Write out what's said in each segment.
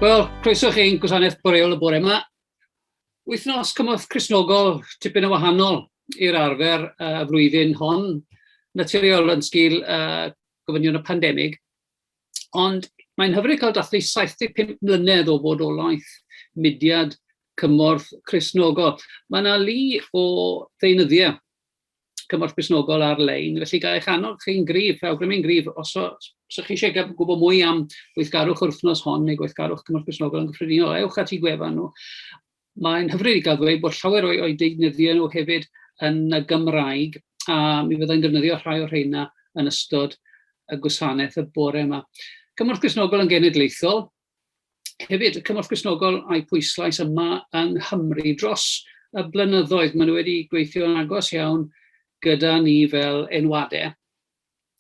Wel, croeso chi i'n gwasanaeth boreol y bore yma. Wythnos Cymorth Cristnogol tipyn o wahanol i'r arfer y flwyddyn hon, naturiol yn sgil gofynion y pandemig. Ond mae'n hyfryd cael dathlu 75 mlynedd o fodolaeth mudiad Cymorth Cristnogol. Mae yna lu o ddeunyddiau Cymorth Cristnogol ar-lein, felly ga i'ch annog chi'n gryf, awgrymu'n gryf, os, os ydych chi eisiau gwybod mwy am weithgarwch yr wythnos hon neu gweithgarwch Cymorth Cristnogol yn gyffredinol, ewch at eu gwefan nhw. Mae'n hyfryd i gael dweud bod llawer o'i deunyddiau nhw hefyd yn y Gymraeg, a mi fyddai'n defnyddio rhai o'r rheina yn ystod y gwasanaeth y bore yma. Cymorth Cristnogol yn genedlaethol, Hefyd, y Cymorth Cristnogol a'i pwyslais yma yng Nghymru dros y blynyddoedd. Maen nhw wedi gweithio'n agos iawn gyda ni fel enwadau.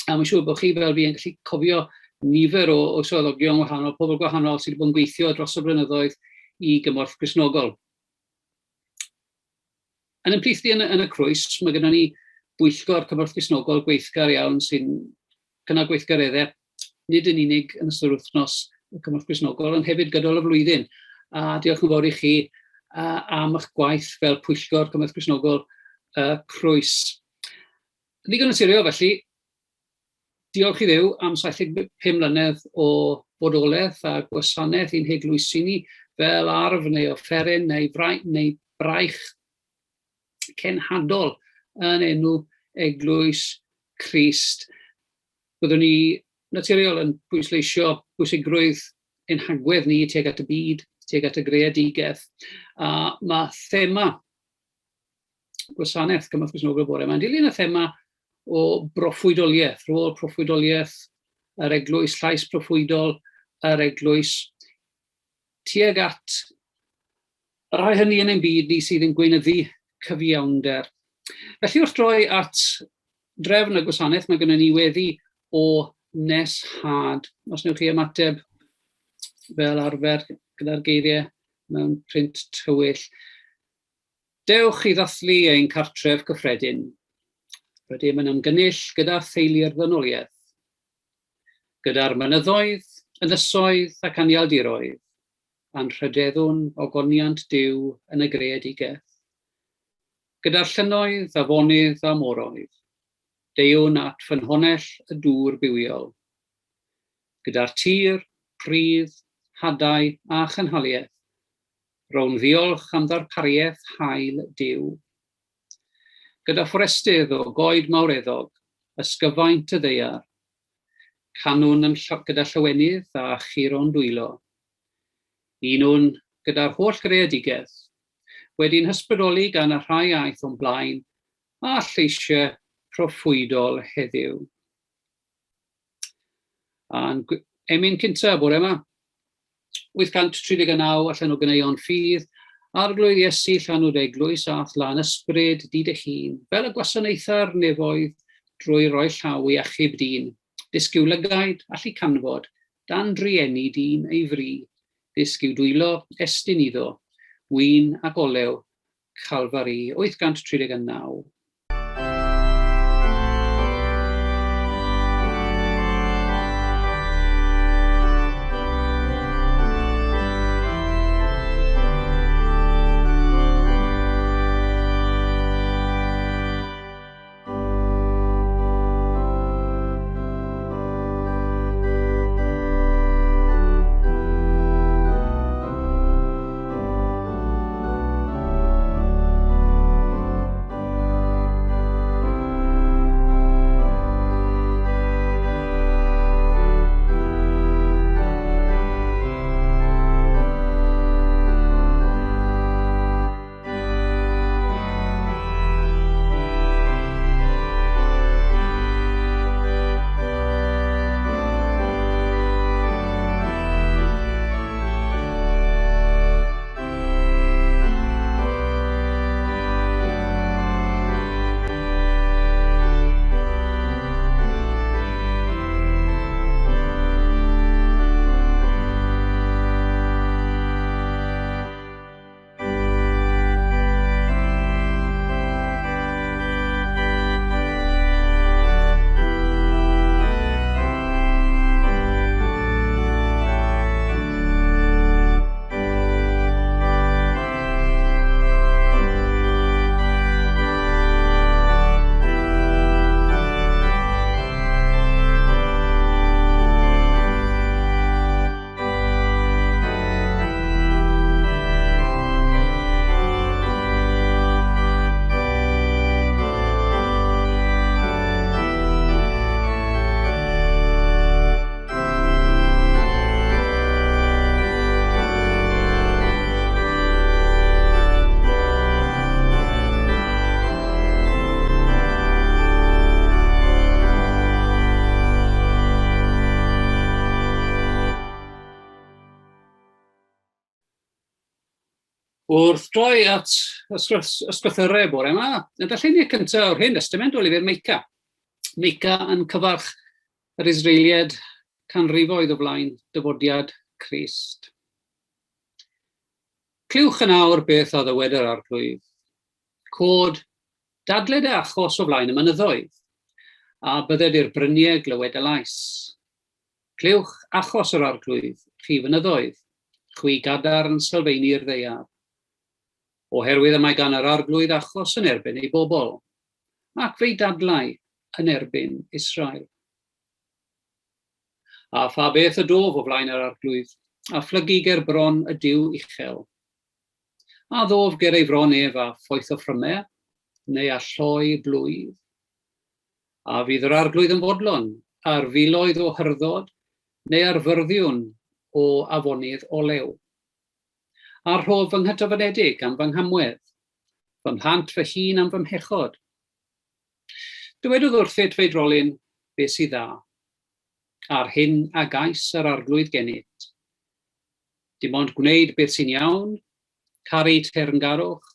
A mae'n siŵr bod chi fel fi yn gallu cofio nifer o swyddogion gwahanol, pobl gwahanol sydd wedi bod yn gweithio dros y blynyddoedd i Gymorth Cristnogol. Yn ein plith ni yn y Crwys, mae gennym ni bwyllgor Cymorth Cristnogol gweithgar iawn sy'n cynnal gweithgareddau nid yn unig yn ystod wythnos y Cymorth Cristnogol, ond hefyd gydol y flwyddyn. A diolch yn fawr i chi am eich gwaith fel pwyllgor Cymorth Cristnogol y Crwys. Ddigon naturiol felly, diolch i Dduw am 75 mlynedd o fodolaeth a gwasanaeth i'n heglwysi ni fel arf neu offeryn neu, neu braich cenhadol yn enw Eglwys Crist. Byddwn ni naturiol yn pwysleisio pwysigrwydd ein hagwedd ni tuag at y byd, tuag at y greadigaeth, a mae thema gwasanaeth Cymorth Cristnogol bore yma'n dilyn y thema o broffwydoliaeth, rôl proffwydoliaeth yr eglwys, llais proffwydol yr eglwys, tuag at y rhai hynny yn ein byd ni sydd yn gweinyddu cyfiawnder. Felly wrth droi at drefn y gwasanaeth, mae gennym ni weddi o neshad. Os wnewch chi ymateb fel arfer gyda'r geiriau mewn print tywyll. Dewch i ddathlu ein cartref cyffredin. Rydym yn ymgynnull gyda theulu'r ddynoliaeth. Gyda'r mynyddoedd, ynysoedd ac anialdiroedd, anrhydeddwn ogoniant Duw yn y greadigaeth. Gyda'r llynnoedd, afonydd a moroedd, deuwn at ffynhonnell y dŵr bywiol. Gyda'r tir, pridd, hadau a chynhaliaeth, rown ddiolch am ddarpariaeth hael Duw. Gyda fforestydd o goed mawreddog, ysgyfaint y ddaear, canwn yn gyda llawenydd a churo'n dwylo. Unwn gyda'r holl greadigaeth, wedi'n hysbrydoli gan y rhai aeth o'n blaen a lleisiau proffwydol heddiw. A'n emyn cynta bore yma, 839 allan o Ganeuon Ffydd, Arglwydd Iesu llanw'r eglwys a'th lân ysbryd di dy hun, fel y gwasanaetha'r nefoedd drwy roi llaw i achub dyn. Dysg i'w lygaid allu canfod, dan drueni dyn ei fri. Dysg i'w dwylo estyn iddo, win ac olew Calfari. 839. Wrth droi at ysgrythyrau bore yma, y darlleniad cyntaf o'r Hen Destament o lyfr Meica. Meica yn cyfarch yr Israeliaid canrifoedd o flaen dyfodiad Crist. Clywch yn awr beth a ddywed yr Arglwydd. Cod, dadled y achos o flaen y mynyddoedd, a bydded i'r bryniau glywed y lais. Clywch achos yr Arglwydd, chi fynyddoedd, chwi gadarn sylfeini'r ddaear. Oherwydd y mae gan yr Arglwydd achos yn erbyn ei bobl, ac fe'i dadlau yn erbyn Israel. A pha beth y dof o flaen yr Arglwydd, a phlygu ger bron y Duw uchel? A ddof ger ei fron ef â phoeth offrymau, neu â lloi blwydd? A fydd yr Arglwydd yn fodlon ar filoedd o hyrddod neu ar fyrddiwn o afonydd olew? A rhof fy nghytofynedig am fy nghamwedd, fy mhlant fy hun am fy mhechod. Dywedodd wrthyt, feidrolyn, be sydd dda, a'r hyn a gais yr Arglwydd gennyt. Dim ond gwneud beth sy'n iawn, caru teyrngarwch,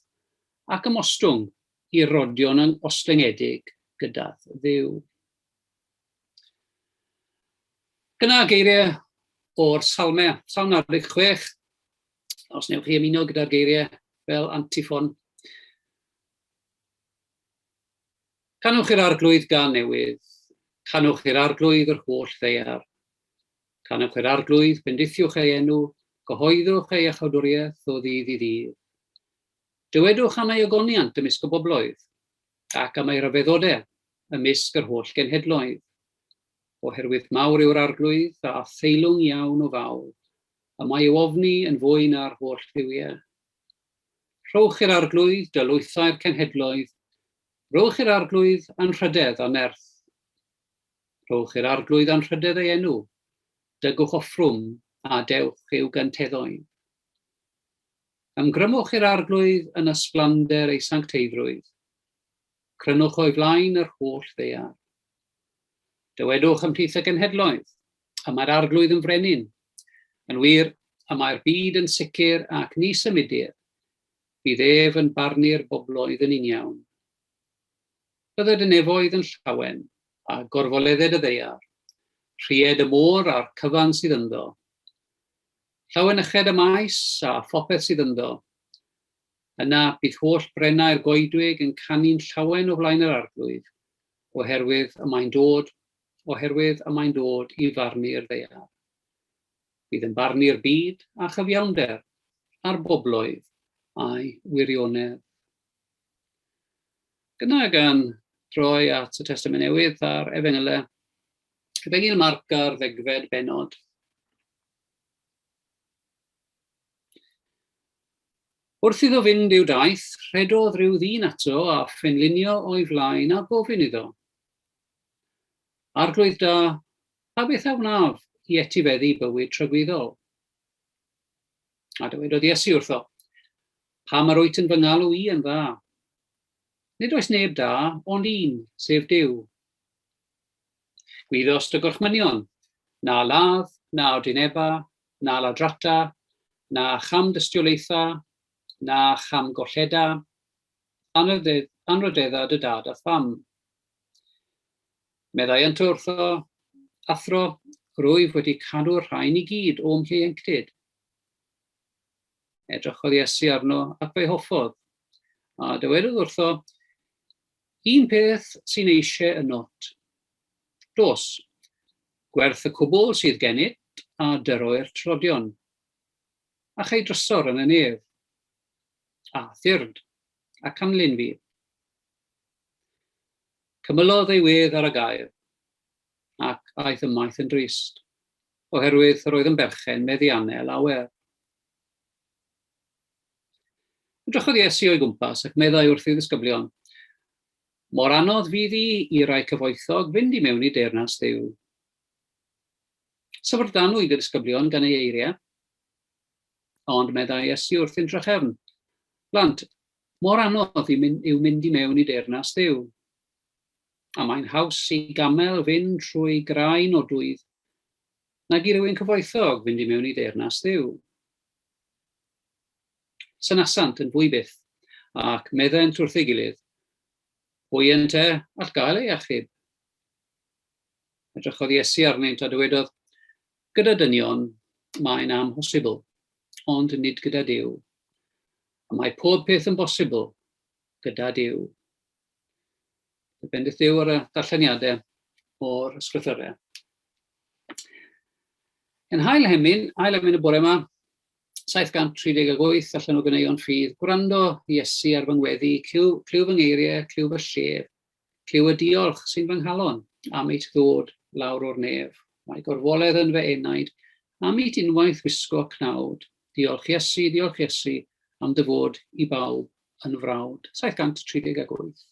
ac ymostwng i rodion yn ostyngedig gyda'th Dduw. Gyna geiriau o'r Salmau, Salm 96, os newch chi ymuno gyda'r geiriau fel antiffon. Canwch i'r Arglwydd gan newydd, canwch i'r Arglwydd yr holl ddaear. Canwch i'r Arglwydd, bendithiwch ei enw, gyhoeddwch ei iachawdwriaeth o ddydd i ddydd. Dywedwch am ei ogoniant ymysg y bobloedd, ac am ei ryfeddodau ymysg yr holl genhedloedd. Oherwydd mawr yw'r Arglwydd, a theilwng iawn o fawl, y mae i'w ofni yn fwy na'r holl dduwiau. Rhowch i'r Arglwydd dylwythau'r cenhedloedd, rhowch i'r Arglwydd anrhydedd a nerth. Rhowch i'r Arglwydd anrhydedd ei enw, dygwch offrwm a dewch i'w gynteddoedd. Ymgrymwch i'r Arglwydd yn ysblander ei sancteiddrwydd. Crynwch o'i flaen yr holl ddaear. Dywedwch ymhlith y genhedloedd, y mae'r Arglwydd yn frenin. Yn wir, y mae'r byd yn sicr ac ni symudir. Bydd ef yn barnu'r bobloedd yn uniawn. Bydded y nefoedd yn llawen, a gorfoledded y ddaear, rhied y môr a'r cyfan sydd ynddo. Llawenyched y maes a phopeth sydd ynddo. Yna bydd holl brennau'r goedwig yn canu'n llawen o flaen yr Arglwydd, oherwydd y mae'n dod, oherwydd y mae'n dod i farnu'r ddaear. Bydd yn barnu'r byd â chyfiawnder, a'r bobloedd â'i wirionedd. Gyna gan droi at y Testament Newydd a'r Efengylau, Efengyl Marc a'r ddegfed bennod. Wrth iddo fynd i'w daith, rhedodd rhyw ddyn ato a phenlinio o'i flaen a gofyn iddo, Arglwydd da, pa beth a wnaf i etifeddu bywyd tragwyddol? A dywedodd Iesu wrtho, Pam yr wyt yn fy ngalw i yn dda? Nid oes neb da, ond un, sef Duw. Gwyddost y gorchmynion, na ladd, na odineba, na ladrata, na chamdystiolaetha, na chamgolleda, anrhydedda dy dad a'th fam. Meddai yntau wrtho, Athro, rwyf wedi cadw'r rhain i gyd o'm hieuenctid. Edrychodd Iesu arno ac fe'i hoffodd, a dywedodd wrtho, Un peth sy'n eisiau ynot. Dos, gwerth y cwbl sydd gennyt a dyroi'r tlodion, a chei drysor yn y nef, a thyrd, a canlyn fi. Cymylodd ei wedd ar y gair, ac aeth ymaith yn drist, oherwydd yr oedd yn berchen meddiannau lawer. Edrychodd Iesu o'i gwmpas ac meddai wrth ei ddisgyblion, Mor anodd fydd hi i rai cyfoethog fynd i mewn i deyrnas Dduw. Syfrdanwyd y disgyblion gan ei eiriau. Ond meddai Iesu wrthyn drachefn, Blant, mor anodd yw mynd i mewn i deyrnas Dduw. A mae'n haws i gamel fynd trwy graen nodwydd nag i rywun cyfoethog fynd i mewn i deyrnas Dduw. Synasant yn fwy byth, ac meddent wrth ei gilydd, Pwy ynte all gael ei achub? Edrychodd Iesu arnynt a dywedodd, Gyda dynion mae'n amhosibl, ond nid gyda Duw. Y mae pob peth yn bosibl gyda Duw. Y bendith Duw ar y darlleniadau o'r ysgrythyrau. Yn hail hemyn, hail hemyn y bore yma, 738 allan o ganeuon ffydd, gwrando Iesu ar fy ngweddi, clyw, clyw fy ngeiriau, clyw fy llef, clyw y diolch sy'n fy nghalon am it ddod lawr o'r nef. Mae gorfoledd yn fy enaid, am it unwaith wisgo cnawd. Diolch Iesu, diolch Iesu, am dy fod i bawb yn frawd. 738.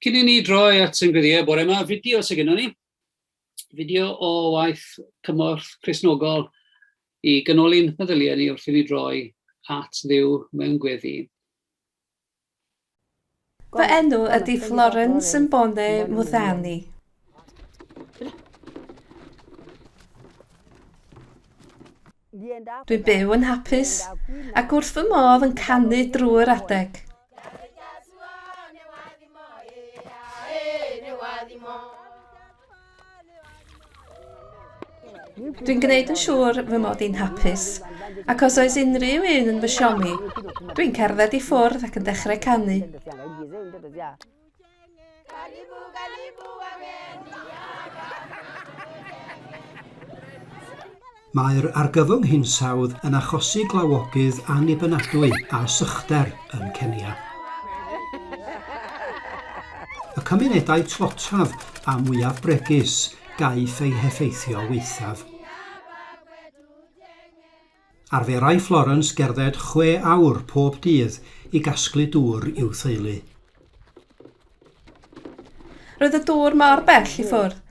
Cyn i ni droi at ein gweddiau bore yma, fideo sydd gennym ni. Fideo o waith cymorth Cristnogol i ganoli'n meddyliau ni wrth i ni droi at Dduw mewn gweddi. Fy enw ydy Florence Mbone Muthani. Dwi'n byw yn hapus ac wrth fy modd yn canu drwy'r adeg. Dwi'n gwneud yn siŵr fy mod i'n hapus, ac os oes unrhyw un yn fy siomi, dwi'n cerdded i ffwrdd ac yn dechrau canu. Mae'r argyfwng hinsawdd yn achosi glawogydd annibynadwy a sychder yn Kenya. Y cymunedau tlotaf a mwyaf bregus gaiff eu heffeithio waethaf. Arferai Florence gerdded chwe awr pob dydd i gasglu dŵr i'w theulu. Roedd y dŵr mor bell i ffwrdd,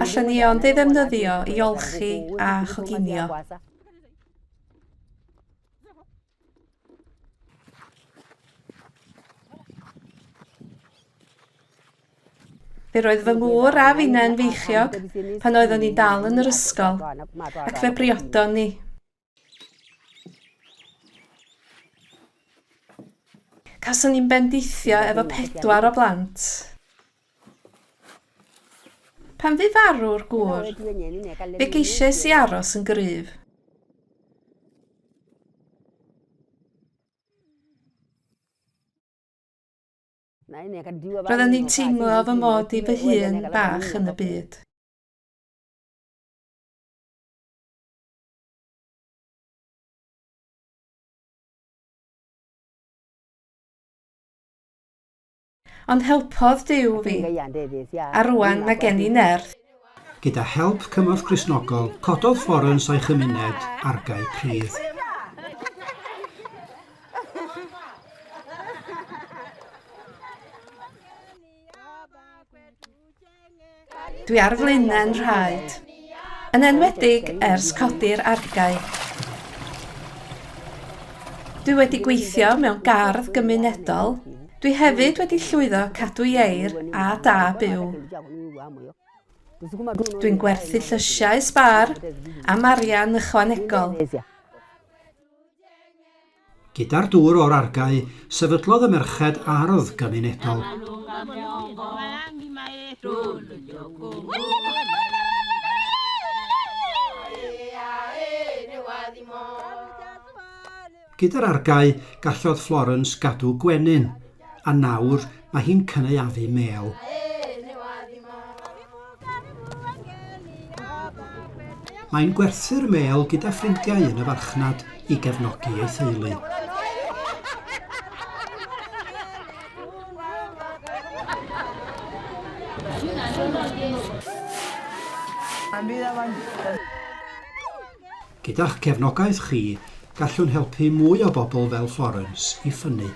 allen ni ond ei ddefnyddio i olchi a choginio. Fe roedd fy ngŵr a finnau'n feichiog pan oeddwn i'n dal yn yr ysgol, ac fe briodon ni. Cawson ni'n bendithio efo pedwar o blant. Pan fu farw'r gŵr, fe geisiais i aros yn gryf. Roeddwn i'n teimlo fy mod i fy hun bach yn y byd. Ond helpodd Duw fi, a rwan mae gen i nerth. Gyda help Cymorth Cristnogol, cododd Florence a'i chymuned argae pridd. Dwi ar flaenau'n rhaed. Yn enwedig ers codi'r argae. Dwi wedi gweithio mewn gardd gymunedol. Dwi hefyd wedi llwyddo cadw ieir a da byw. Dwi'n gwerthu llysiau sbâr am arian ychwanegol. Gyda'r dŵr o'r argae, sefydlodd y merched ardd gymunedol. Gyda'r argae, gallodd Florence gadw gwenyn, a nawr mae hi'n cynaeafu mêl. Mae'n gwerthu'r mêl gyda ffrindiau yn y farchnad i gefnogi ei theulu. Gyda'ch cefnogaeth chi, gallwn helpu mwy o bobl fel Florence i ffynnu.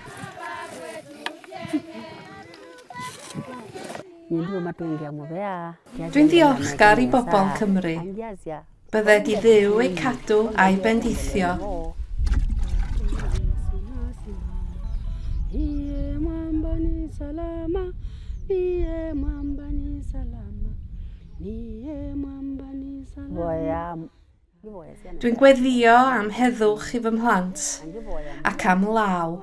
Dwi'n ddiolchgar i bobl Cymru. Bydded i Dduw eu cadw a'u bendithio. Dwi'n gweddïo am heddwch i fy mhlant ac am law.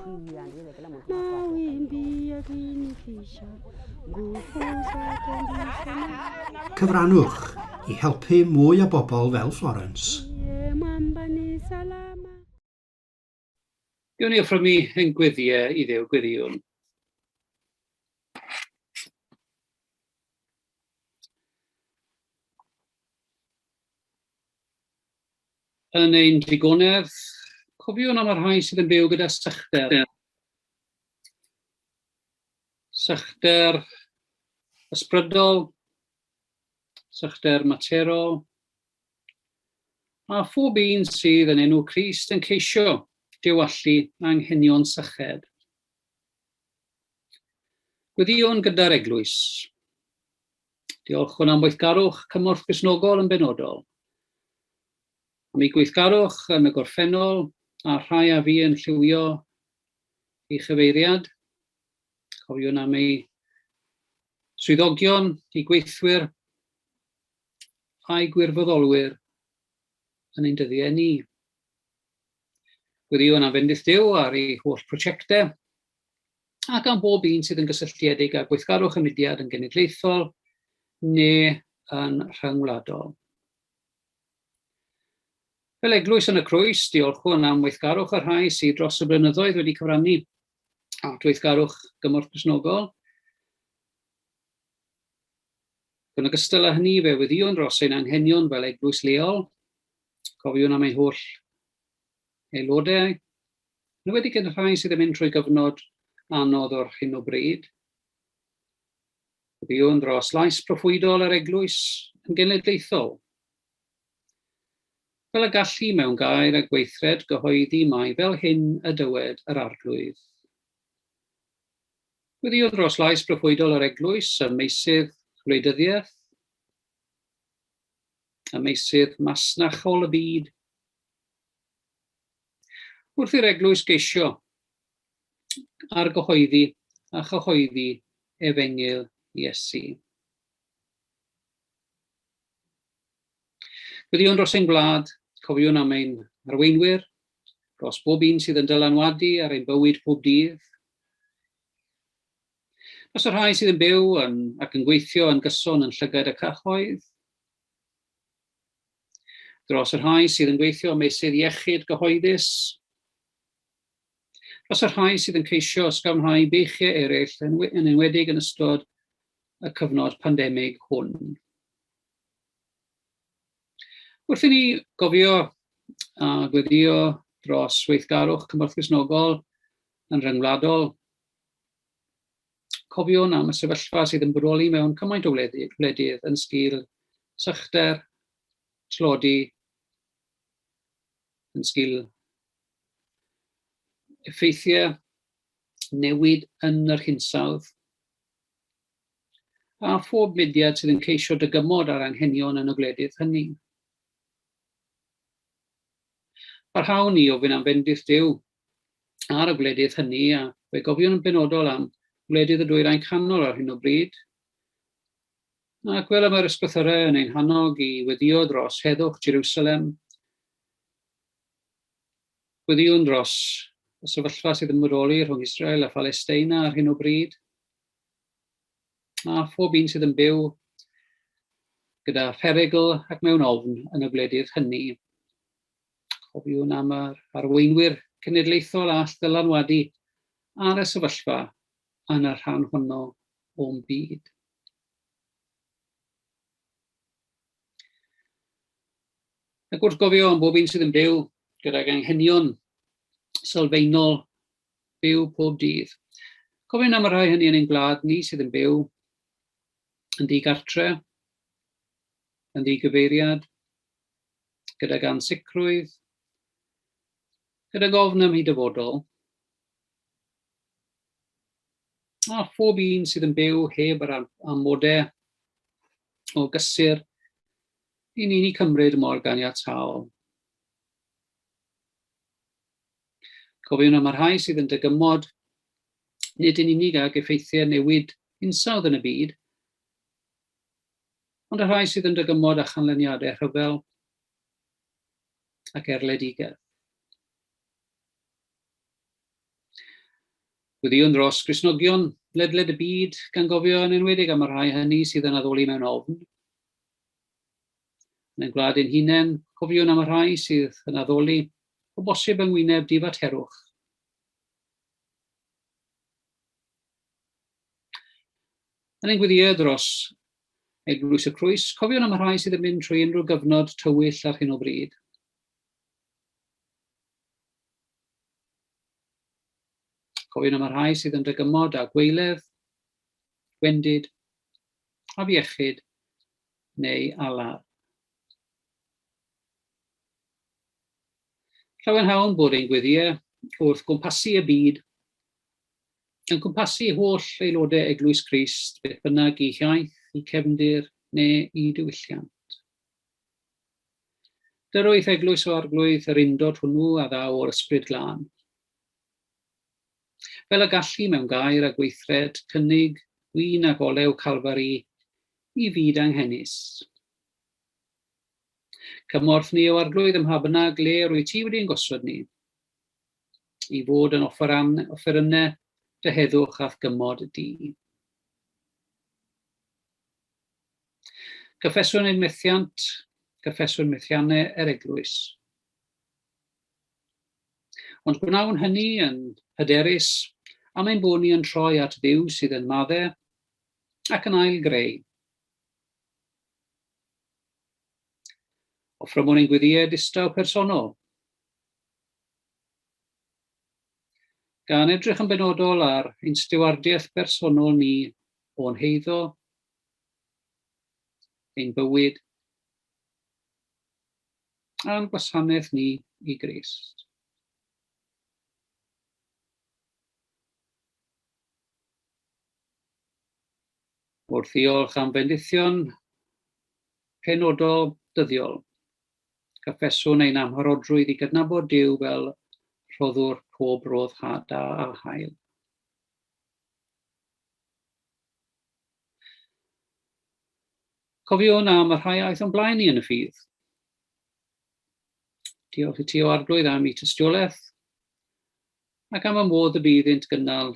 Cyfrannwch i helpu mwy o bobl fel Florence. Gewn ni offrymu ein gweddïau i Dduw, gweddïwn. Yn ein digonedd, cofiwn am y rhai sydd yn byw gyda sychder. Sychder ysbrydol, sychder materol, A phob un sydd yn enw Crist yn ceisio diwallu anghenion syched. Gweddïwn gyda'r eglwys. Diolchwn am weithgarwch cymorth Gristnogol yn benodol. Am ei gweithgarwch yn y gorffennol a rhai a fu yn lliwio ei chyfeiriad. Cofiwn am ei swyddogion, ei gweithwyr a'i gwirfoddolwyr yn ein dyddiau ni. Gweddïwn am fendith Duw ar ei holl prosiectau ac am bob un sydd yn gysylltiedig â gweithgarwch y mudiad yn genedlaethol neu yn rhyngwladol. Fel eglwys yn y Crwys, diolchwn am weithgarwch y rhai sydd dros y blynyddoedd wedi cyfrannu at weithgarwch Gymorth Cristnogol. Yn ogystal â hynny, fe weddïwn dros ein anghenion fel eglwys leol, cofiwn am ein holl aelodau, yn enwedig y rhai sydd yn mynd trwy gyfnod anodd o'r hyn o bryd. Gweddïwn dros lais proffwydol yr eglwys yn genedlaethol, fel y gallu mewn gair a gweithred gyhoeddi mai fel hyn y dywed yr Arglwydd. Gweddïodd dros lais proffwydol yr Eglwys ym meysydd gwleidyddiaeth, ym meysydd masnachol y byd. Wrth i'r Eglwys geisio argyhoeddi a chyhoeddi Efengyl Iesu. Gweddïwn dros ein gwlad, cofiwn am ein arweinwyr, dros bob un sydd yn dylanwadu ar ein bywyd pob dydd. Dros y rhai sydd yn byw yn, ac yn gweithio yn gyson yn llygad y cyhoedd. Dros y rhai sydd yn gweithio ym meysydd iechyd gyhoeddus. Dros y rhai sydd yn ceisio ysgafnhau beichiau eraill, yn enwedig yn ystod y cyfnod pandemig hwn. Wrth i ni gofio a gweddio dros weithgarwch Cymorth Cristnogol yn rhyngwladol, cofiwn am y sefyllfa sydd yn bodoli mewn cymaint o wledydd yn sgil sychder, tlodi, yn sgil effeithiau newid yn yr hinsawdd, a phob mudiad sydd yn ceisio dygymod â'r anghenion yn y gwledydd hynny. Parhawn ni ofyn am fendith Duw ar y gwledydd hynny a fe gofiwn yn benodol am wledydd y Dwyrain Canol ar hyn o bryd. Ac fel y mae'r ysgrythyrau yn ein hannog i weddio dros heddwch Jerusalem, Gweddïwn dros y sefyllfa sydd yn bodoli rhwng Israel a Phalesteina ar hyn o bryd, a phob un sydd yn byw gyda pherygl ac mewn ofn yn y gwledydd hynny. Cofiwn am yr arweinwyr cenedlaethol all ddylanwadu ar y sefyllfa yn y rhan honno o'n byd. Ac wrth gofio am bob un sydd yn byw gydag anghenion sylfaenol byw pob dydd, cofiwn am y rhai hynny yn ein gwlad ni sydd yn byw yn ddigartre, yn ddigyfeiriad, gydag ansicrwydd, gydag ofn am eu dyfodol, a phob un sydd yn byw heb yr amodau o gysur i ni'n eu cymryd mor ganiataol. Cofiwn am y rhai sydd yn dygymod, nid yn unig ag effeithiau newid hinsawdd yn y byd, ond y rhai sydd yn dygymod â chanlyniadau rhyfel ac erledigaeth. Gweddïwn dros Gristnogion ledled y byd, gan gofio yn enwedig am y rhai hynny sydd yn addoli mewn ofn. Yn ein gwlad ein hunain, cofiwn am y rhai sydd yn addoli, o bosib yng ngwyneb difaterwch. Yn ein gweddïau dros Eglwys y Crwys, cofiwn am y rhai sydd yn mynd trwy unrhyw gyfnod tywyll ar hyn o bryd. Cofiwn am y rhai sydd yn dygymod â gweiledd, gwendid, afiechyd neu alar. Llawenhawn bod ein gweddïau wrth gwmpasu y byd yn cwmpasu holl aelodau Eglwys Crist, beth bynnag i hiaith, i cefndir neu i diwylliant. Dyrwyth Eglwys o Arglwydd yr undod hwnnw a ddaw o'r Ysbryd Glân. Fel y gallu mewn gair a gweithred cynnig win ac olew Calfari i fyd anghenus. Cymorth ni, o Arglwydd, ym mha bynnag le rwy ti wedi ein gosod ni, i fod yn offeran, offerynnau dy heddwch a'th gymod di. Cyffeswn ein methiant, cyffeswn methiannau yr eglwys. Ond gwnawn hynny yn hyderus am ein bod ni yn troi at Dduw sydd yn madde ac yn ail-greu. Offrymwn ein gweddïau distaw personol, gan edrych yn benodol ar ein stiwardiaeth bersonol ni o'n heiddo, ein bywyd, a'n gwasanaeth ni i Grist. Wrth ddiolch am fendithion penodol dyddiol, cyffeswn ein amharodrwydd i gydnabod Duw fel rhoddwr pob rodd da a hael. Cofiwn am y rhai aeth o'n blaen ni yn y ffydd. Diolch i ti o Arglwydd am eu tystiolaeth ac am y modd y bu iddynt gynnal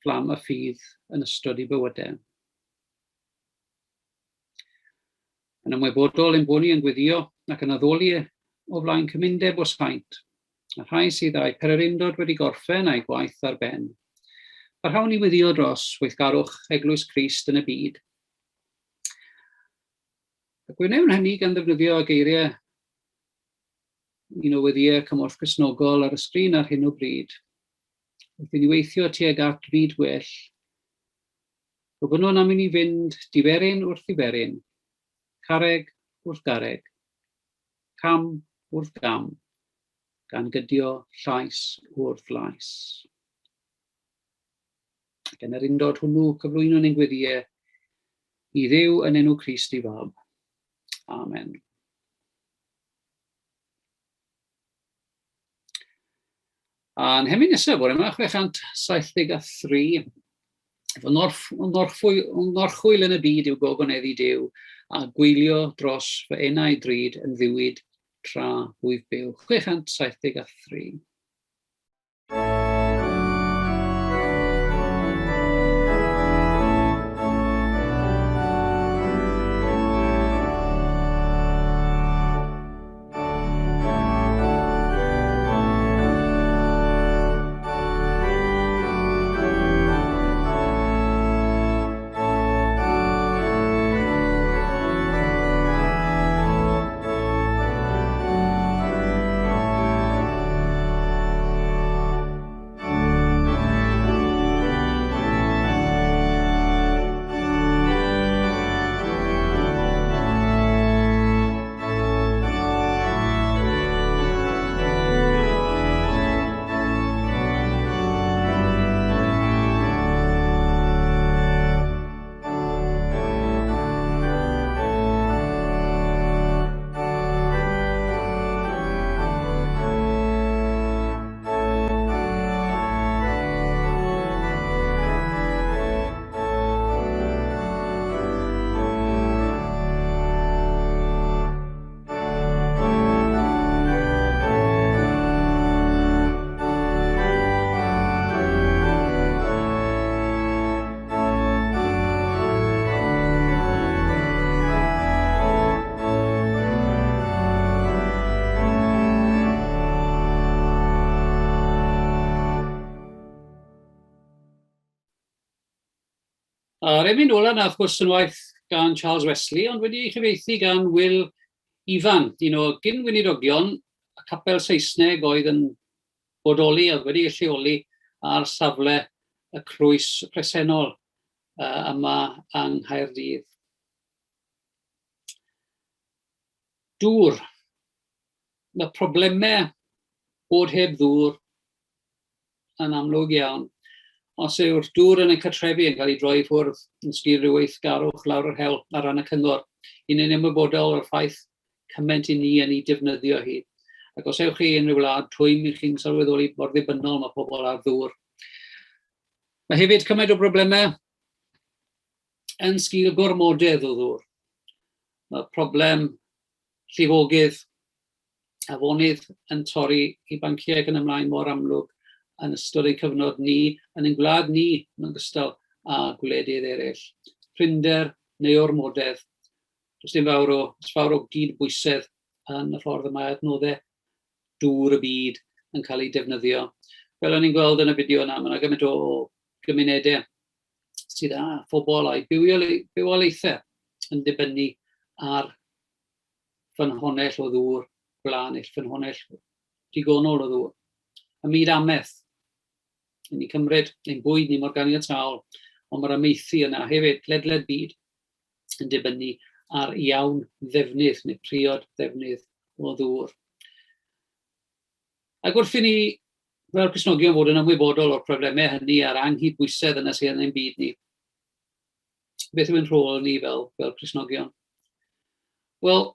fflam y ffydd yn ystod eu bywydau. Yn ymwybodol ein bod ni yn gweddio ac yn addoli o flaen cymundeb o saint, a rhai sydd â'u pererindod wedi gorffen a'u gwaith ar ben. Parhawn i weddio dros weithgarwch Eglwys Crist yn y byd. Ac wnewn hynny gan ddefnyddio geiriau un o weddïau Cymorth Cristnogol ar y sgrin ar hyn o bryd. Wrth i ni weithio tuag at fyd gwell, gofynnwn am i ni fynd diferyn wrth ddiferyn, carreg wrth garreg, cam wrth gam, gan gydio llais wrth lais. Ac yn yr undod hwnnw, cyflwynwn ein gweddïau i Dduw yn enw Crist ei Fab. Amen. A'n hemyn nesaf bore yma, 673, fy ngorchwyl yn y byd yw gogoneddu Duw a gwylio dros fy enau drud yn ddiwyd tra wyf byw. 673. A'r emyn ola na, wrth gwrs, yn waith gan Charles Wesley, ond wedi ei chyfieithu gan Will Ifan, un o gyn-weinidogion y capel Saesneg oedd yn bodoli, oedd wedi ei lleoli ar safle y crwys presennol yma yng Nghaerdydd. Dŵr. Mae problemau bod heb ddŵr yn amlwg iawn. Os yw'r dŵr yn y cartrefi yn cael ei droi i ffwrdd yn sgil rhyw weithgarwch lawr yr hewl ar ran y cyngor, i ni'n ymwybodol o'r ffaith cymaint i ni yn ei defnyddio hi. Ac os ewch chi i unrhyw wlad twym i chi'n sylweddoli mor ddibynnol mae pobl ar ddŵr. Mae hefyd cymaint o broblemau yn sgil gormodedd o ddŵr. Mae problem llifogydd afonydd yn torri i banciau ac yn ymlaen mor amlwg yn ystod ein cyfnod ni, yn ein gwlad ni yn ogystal â gwledydd eraill. Prinder neu ormodedd. Does dim fawr o, fawr o gyd-bwysedd yn y ffordd y mae adnoddau dŵr y byd yn cael eu defnyddio. Fel o'n i'n gweld yn y fideo yna, mae yna gymaint o gymunedau sydd â phobl a'u bywoliaethau yn dibynnu ar ffynhonnell o ddŵr glân neu ffynhonnell digonol o ddŵr. Y myd amaeth, i ni cymryd ein bwyd ni mor ganiataol, ond mae'r amaethu yna hefyd, ledled byd, yn dibynnu ar iawn ddefnydd neu priod ddefnydd o ddŵr. Ac wrth i ni fel Cristnogion fod yn ymwybodol o'r problemau hynny a'r anghydbwysedd yna sydd yn ein byd ni, beth yw'n rhôl ni fel, fel Cristnogion? Wel,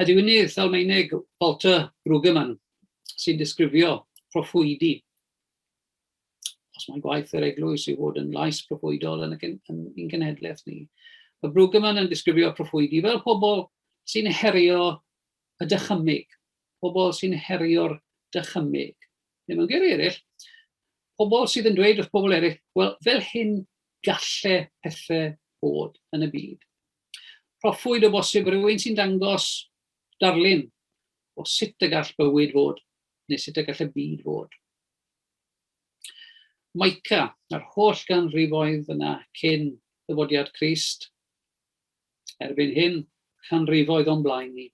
y diwynydd Almaeneg Walter Brueggemann sy'n disgrifio proffwydi. Os mae gwaith yr eglwys i fod yn lais proffwydol yn, y, yn, yn genhedlaeth ni. Mae Brueggemann yn disgrifio proffwydi fel pobl sy'n herio y dychymyg, pobl sy'n herio'r dychymyg. Neu mewn geiriau eraill, pobl sydd yn dweud wrth pobl eraill, wel, fel hyn galle pethau bod yn y byd. Proffwyd o bosib rhywun sy'n dangos darlun o sut y gall bywyd fod, neu sut y gall y byd fod. Micah, a'r holl ganrifoedd yna cyn ddyfodiad Crist, erbyn hyn, canrifoedd o'n blaen ni.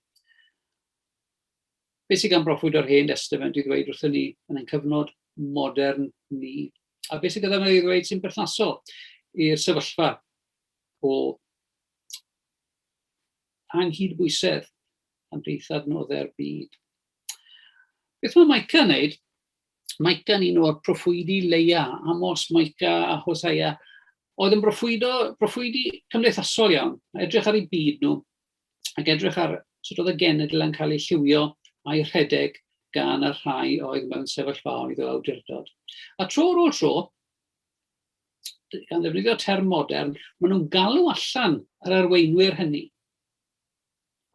Beth sydd gan broffwyd o'r Hen Destament i ddweud wrthyn ni yn ein cyfnod modern ni? A beth sydd gyda ni i ddweud sy'n berthnasol i'r sefyllfa o anghydbwysedd ymhlith adnoddau'r byd? Beth mae Micah yn wneud? Micah yn un o'r proffwydi leia, Amos, Micah a Hosea, oedd yn broffwydo, proffwydi cymdeithasol iawn, edrych ar eu byd nhw, ac edrych ar sut oedd y genedl yn cael ei lliwio a'i rhedeg gan y rhai oedd mewn sefyllfaoedd o awdurdod. A tro ar ôl tro, gan ddefnyddio term modern, maen nhw'n galw allan yr arweinwyr hynny.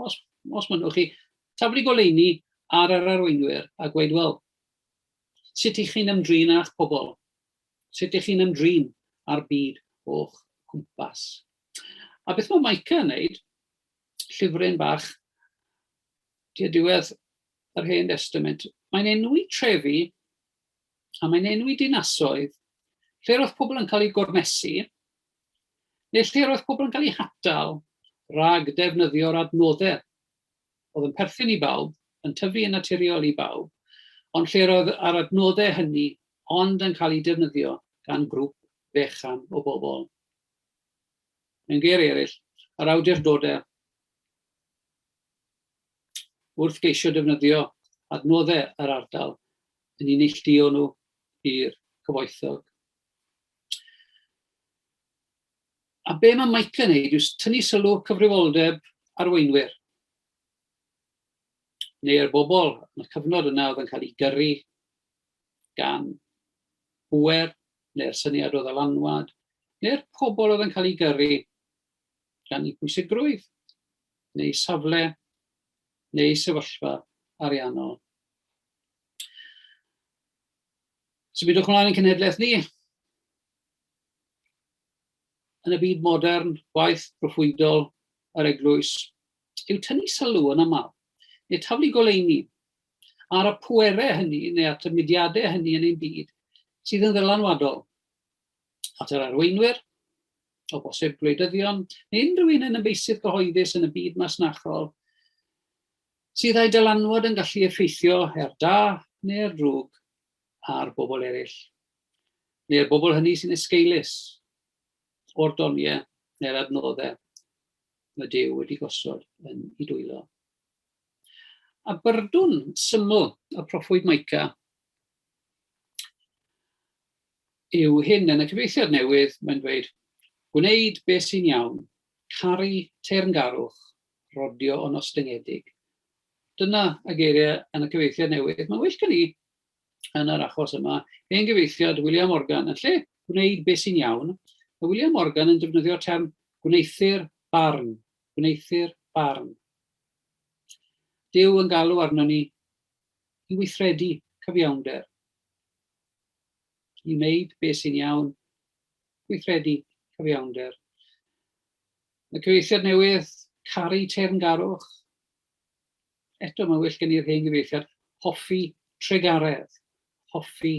Os, os mynnwch chi, taflu goleuni ar yr arweinwyr a gweud, wel, sut ych chi'n ymdrin â'ch pobl? Sut ych chi'n ymdrin â'r byd o'ch cwmpas? A beth mae Micah yn wneud, llyfryn bach tua diwedd yr Hen Destament, mae'n enwi trefi a mae'n enwi dinasoedd lle roedd pobl yn cael eu gormesu, neu lle roedd pobl yn cael eu hatal rhag defnyddio'r adnoddau oedd yn perthyn i bawb, yn tyfu yn naturiol i bawb, ond lle roedd yr adnoddau hynny ond yn cael eu defnyddio gan grŵp fechan o bobl. Mewn geiriau eraill, yr awdurdodau wrth geisio defnyddio adnoddau yr ardal yn ei neilltuo nhw i'r cyfoethog. A be mae Micah yn neud yw tynnu sylw cyfrifoldeb arweinwyr neu'r bobl yn y cyfnod yna oedd yn cael eu gyrru gan bŵer neu'r syniad o ddylanwad neu'r pobl oedd yn cael eu gyrru gan eu pwysigrwydd neu safle neu sefyllfa ariannol. Symudwch ymlaen yn cenhedlaeth ni. Yn y byd modern, gwaith proffwydol yr eglwys yw tynnu sylw yn aml, neu taflu goleuni ar y pwerau hynny neu at y mudiadau hynny yn ein byd sydd yn ddylanwadol at yr arweinwyr, o bosib gwleidyddion, neu unrhyw un yn y meysydd cyhoeddus yn y byd masnachol, sydd â'i dylanwad yn gallu effeithio er da neu er drwg ar bobl eraill, neu'r bobl hynny sy'n esgeulus o'r doniau neu'r adnoddau mae Duw wedi gosod yn ei dwylo. A byrdwn syml y proffwyd Micah yw hyn yn y cyfieithiad newydd, mae'n dweud, gwneud beth sy'n iawn, caru teyrngarwch, rodio yn ostyngedig. Dyna y geiriau yn y cyfieithiad newydd. Mae'n well gen i yn yr achos yma, hen gyfieithiad William Morgan, yn lle gwneud beth sy'n iawn, mae William Morgan yn defnyddio'r term gwneuthur barn, gwneuthur barn. Duw yn galw arnon ni i weithredu cyfiawnder, i wneud beth sy'n iawn, gweithredu cyfiawnder. Y cyfieithiad newydd, caru teyrngarwch. Eto, mae'n well gen i'r hen gyfieithiad, hoffi tregaredd, hoffi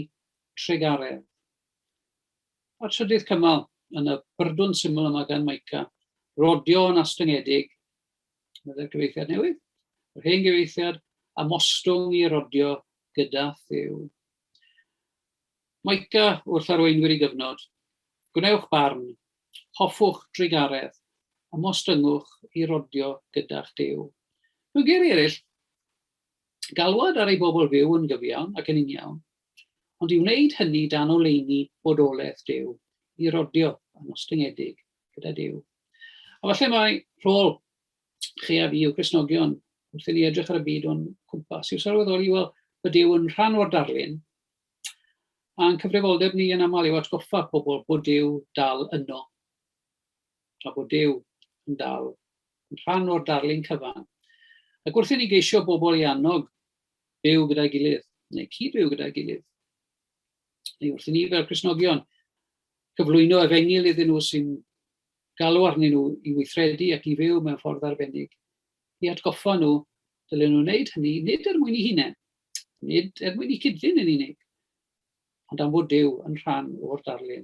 tregaredd. A'r trydydd cymal yn y byrdwn syml yma gan Micah, rodio yn astyngedig, meddai'r cyfieithiad newydd, yr hen gyfieithiad, a mostwng i rodio gyda Thew. Micah wrth arweinwyr i gyfnod, gwnewch barn, hoffwch drugaredd, a mostyngwch i rodio gyda'ch Duw. Mewn geiriau eraill, galwad ar ei bobl fyw yn gyfiawn ac yn uniawn, ond i wneud hynny dan oleuni bodolaeth Duw, i rodio yn ostyngedig gyda Duw. A falle mai rôl chi a fi yw Cristnogion wrth i ni edrych ar y byd o'n cwmpas yw sylweddoli, wel, bod Duw yn rhan o'r darlun, a'n cyfrifoldeb ni yn aml yw atgoffa pobl bod Duw dal yno, a bod Duw yn dal yn rhan o'r darlun cyfan. Ac wrth i ni geisio bobl i annog byw gyda'i gilydd, neu cyd-fyw gyda'i gilydd, neu wrth i ni fel Cristnogion cyflwyno efengyl iddyn nhw sy'n galw arnyn nhw i weithredu ac i fyw mewn ffordd arbennig, i atgoffa nhw dylen nhw wneud hynny nid er mwyn eu hunain, nid er mwyn eu cyd-ddyn yn unig, ond am fod Duw yn rhan o'r darlun.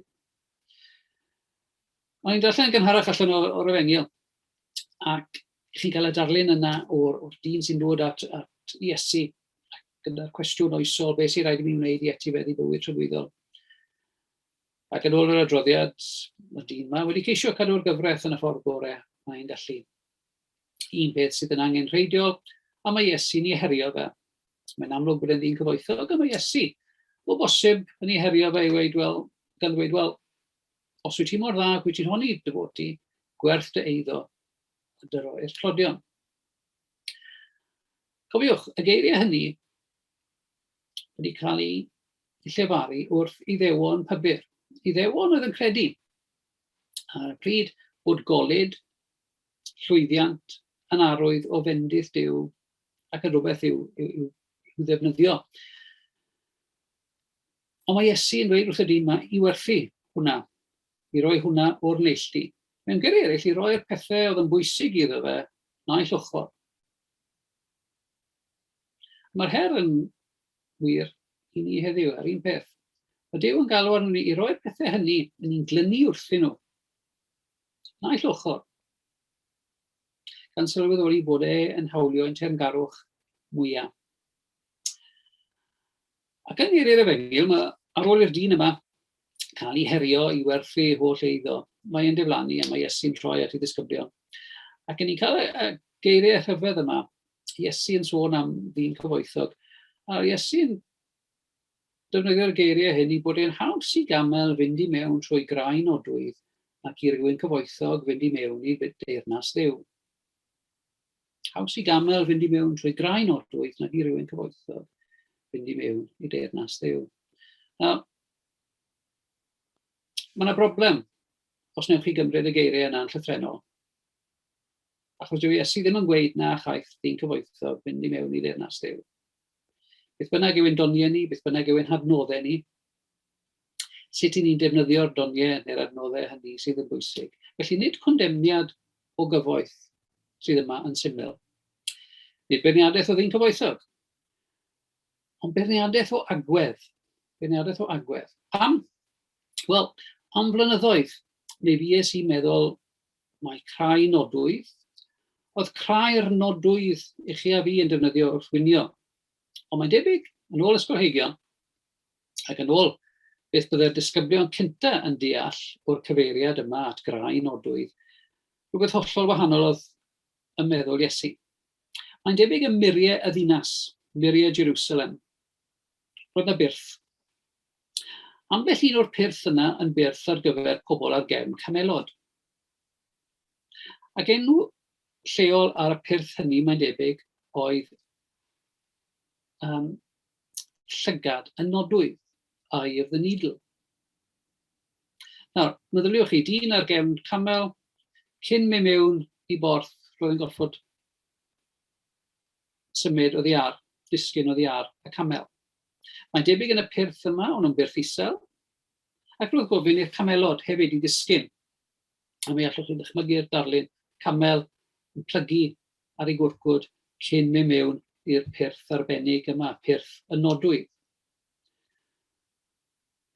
O'n i'n darllen yn gynharach allan o'r Efengyl, ac chi'n cael y darlun yna o'r, or dyn sy'n dod at, at Iesu gyda'r cwestiwn oesol, beth sy'n rhaid i mi wneud i etifeddu bywyd tragwyddol? Ac yn ôl yr adroddiad, mae'r dyn yma wedi ceisio cadw'r gyfraith yn y ffordd gorau mae'n gallu. Un peth sydd yn angenrheidiol, a mae Iesu'n ei herio fe. Mae'n amlwg bod e'n ddyn cyfoethog, a mae Iesu, o bosib, yn ei herio fe i weid, wel, gan ddweud, wel, os wyt ti mor dda ac wyt ti'n honni dy fod ti, gwerth dy eiddo a dy roi'r tlodion. Cofiwch, y geiriau hynny. wedi cael ei llefaru wrth Iddewon pybyr. Iddewon oedd yn credu ar y pryd bod golud, llwyddiant yn arwydd o fendith Duw ac yn rhywbeth i'w, i'w, i'w, i'w ddefnyddio. Ond mae Iesu yn dweud wrth y dyn yma i werthu hwnna, i roi hwnna o'r neilltu. Mewn geiriau eraill, i roi'r pethau oedd yn bwysig iddo fe naill ochr. Mae'r her yn wir i ni heddiw, ar un peth. Mae Duw yn galw arnon ni i roi'r pethau hynny yn ni'n glynu wrthyn nhw. Naill ochr. Gan sylweddoli bod e yn hawlio ein teyrngarwch mwyaf. Ac yng ngeiriau'r Efengyl, mae ar ôl i'r dyn yma cael ei herio i werthu ei holl eiddo, mae e'n diflannu a mae Iesu'n troi at ei ddisgyblion. Ac yn ni'n cael y geiriau rhyfedd yma, Iesu yn sôn am ddyn cyfoethog, a Iesu'n defnyddio'r geiriau hyn i bod e'n haws i gamel fynd i mewn trwy graen odwydd ac i rywun cyfoethog fynd i mewn i deyrnas Dduw. Haws i gamel fynd i mewn trwy graen odwydd nag i rywun cyfoethog fynd i mewn i deyrnas Dduw. Nawr, mae yna broblem os wnewch chi gymryd y geiriau yna yn llythrennol. Achos dyw Iesu ddim yn gweud na chaiff dyn cyfoethog fynd i mewn i deyrnas Dduw. Beth bynnag yw ein doniau ni, beth bynnag yw ein hadnoddau ni, sut i ni'n defnyddio'r doniau neu'r adnoddau hynny sydd yn bwysig. Felly nid condemniad o gyfoeth sydd yma yn syml. Nid beirniadaeth o ddyn cyfoethog, ond beirniadaeth o agwedd. Beirniadaeth o agwedd. Pam? Wel, am flynyddoedd, mi fues i'n meddwl mai crau nodwydd oedd crau'r nodwydd i chi a fi yn defnyddio wrth winio. Ond mae'n debyg, yn ôl ysgolheigion, Ac yn ôl beth byddai'r disgyblion cynta yn deall o'r cyfeiriad yma at grau nodwydd, rhywbeth hollol wahanol oedd ym meddwl Iesu. Mae'n debyg ym muriau y ddinas, muriau Jerusalem. Roedd 'na byrth. Ambell un o'r pyrth yna yn byrth ar gyfer pobl ar gefn camelod. Ac enw lleol ar y pyrth hynny, mae'n debyg, oedd um, llygad y nodwydd, eye of the needle. Nawr, meddyliwch chi, dyn ar gefn camel, cyn mynd mewn i borth, roedd yn gorfod symud oddi ar, disgyn oddi ar y camel. Mae'n debyg yn y pyrth yma, o'n nhw'n byrth isel, ac roedd gofyn i'r camelod hefyd i ddisgyn. A mi allwch chi ddychmygu'r darlun camel yn plygu ar ei gwrcwd cyn mynd mewn i'r pyrth arbennig yma, pyrth y nodwydd.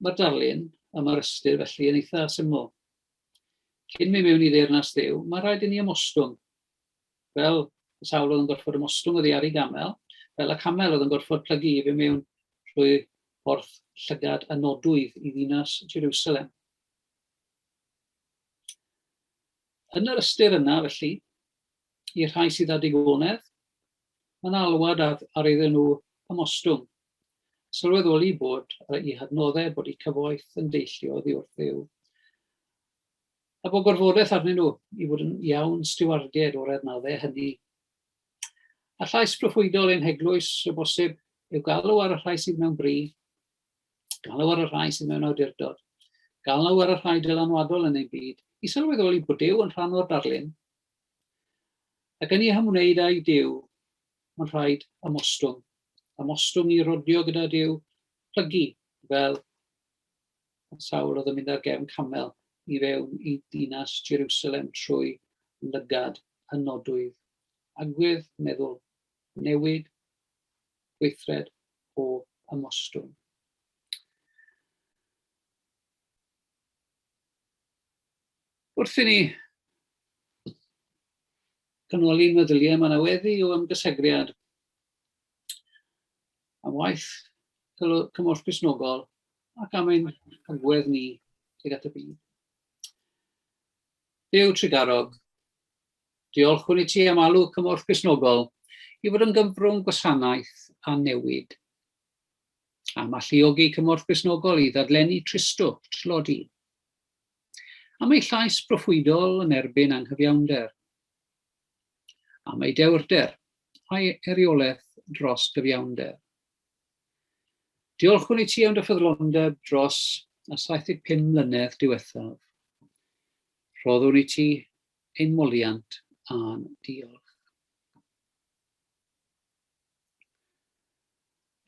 Mae'r darlun a mae'r ystyr felly yn eitha syml. Cyn mynd mewn i ddeyrnas Dduw, mae rhaid i ni ymostwng. Fel y sawl oedd yn gorfod ymostwng oddi ar ei gamel, fel y camel oedd yn gorfod plygu i fynd mewn trwy borth llygad y nodwydd i ddinas Jerusalem. Yn yr ystyr yna, felly, i'r rhai sydd â digonedd, mae'n alwad ar, ar iddyn nhw ymostwng, sylweddoli bod eu hadnoddau, bod eu cyfoeth yn deillio oddi wrth Dduw, a bod gorfodaeth arnyn nhw i fod yn iawn stiwardiaid o'r adnoddau hynny. A llais proffwydol ein heglwys, o bosib, yw galw ar y rhai sydd mewn bri, Galw ar y rhai sydd mewn awdurdod. Galw ar y rhai dylanwadol yn ein byd i sylweddoli bod Duw yn rhan o'r darlun, ac yn ei hymwneud â'i Duw, mae'n rhaid ymostwng. Ymostwng i rodio gyda Duw, plygu fel y sawl oedd yn mynd ar gefn camel i fewn i ddinas Jerusalem trwy lygad y nodwydd. Agwedd meddwl, newid, gweithred o ymostwng. Wrth i ni canoli meddyliau, mae yna weddi o ymgysegriad am waith cymorth Cristnogol ac am ein hagwedd ni tuag at y byd. Duw trugarog, Diolchwn i ti am alw Cymorth Cristnogol i fod yn gyfrwng gwasanaeth a newid. Am alluogi Cymorth Cristnogol i ddadlennu tristwch, tlodi. Am ei llais proffwydol yn erbyn anghyfiawnder. Am ei dewrder a'i eiriolaeth dros gyfiawnder. Diolchwn i ti am dy ffyddlondeb dros y 75 mlynedd diwethaf. Rhoddwn i ti ein moliant a'n diolch.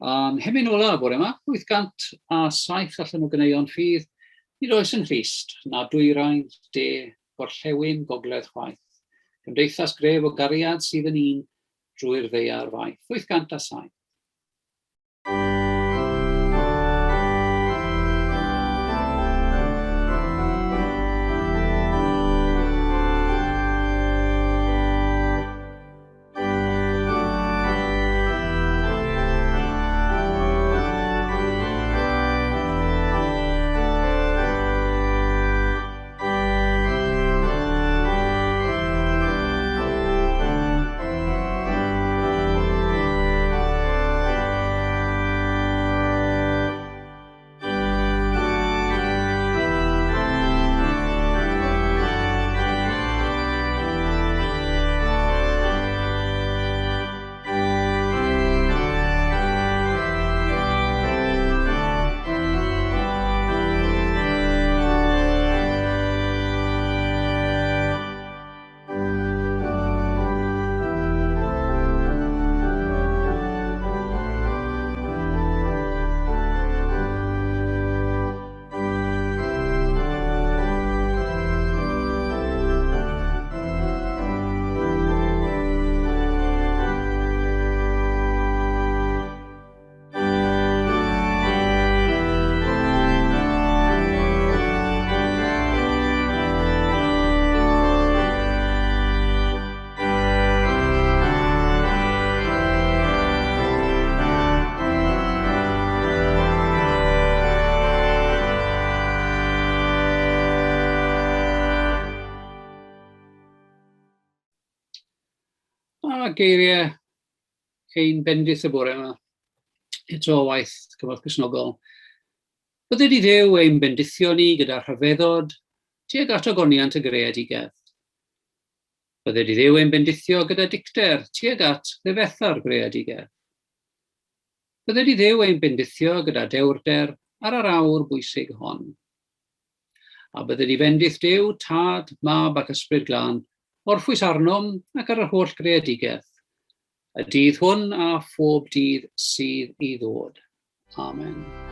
A'n hemyn ola y bore yma, 807 allan o ganeuon ffydd, nid oes yng Nghrist, na dwyrain, de, gorllewin, gogledd chwaith. Cymdeithas gref o gariad sydd yn un drwy'r ddaear faith. 807. A geiriau ein bendith y bore yma, eto o waith Cymorth Cristnogol. Bydded i Dduw ein bendithio ni gyda rhyfeddod tuag at ogoniant y greadigaeth. Bydded i Dduw ein bendithio gyda dicter tuag at ddifetha'r greadigaeth. Bydded i Dduw ein bendithio gyda dewrder ar yr awr bwysig hon. A bydded i fendith Duw, Tad, Mab ac Ysbryd Glân, orffwys arnom ac ar yr holl greadigaeth, y dydd hwn a phob dydd sydd i ddod. Amen.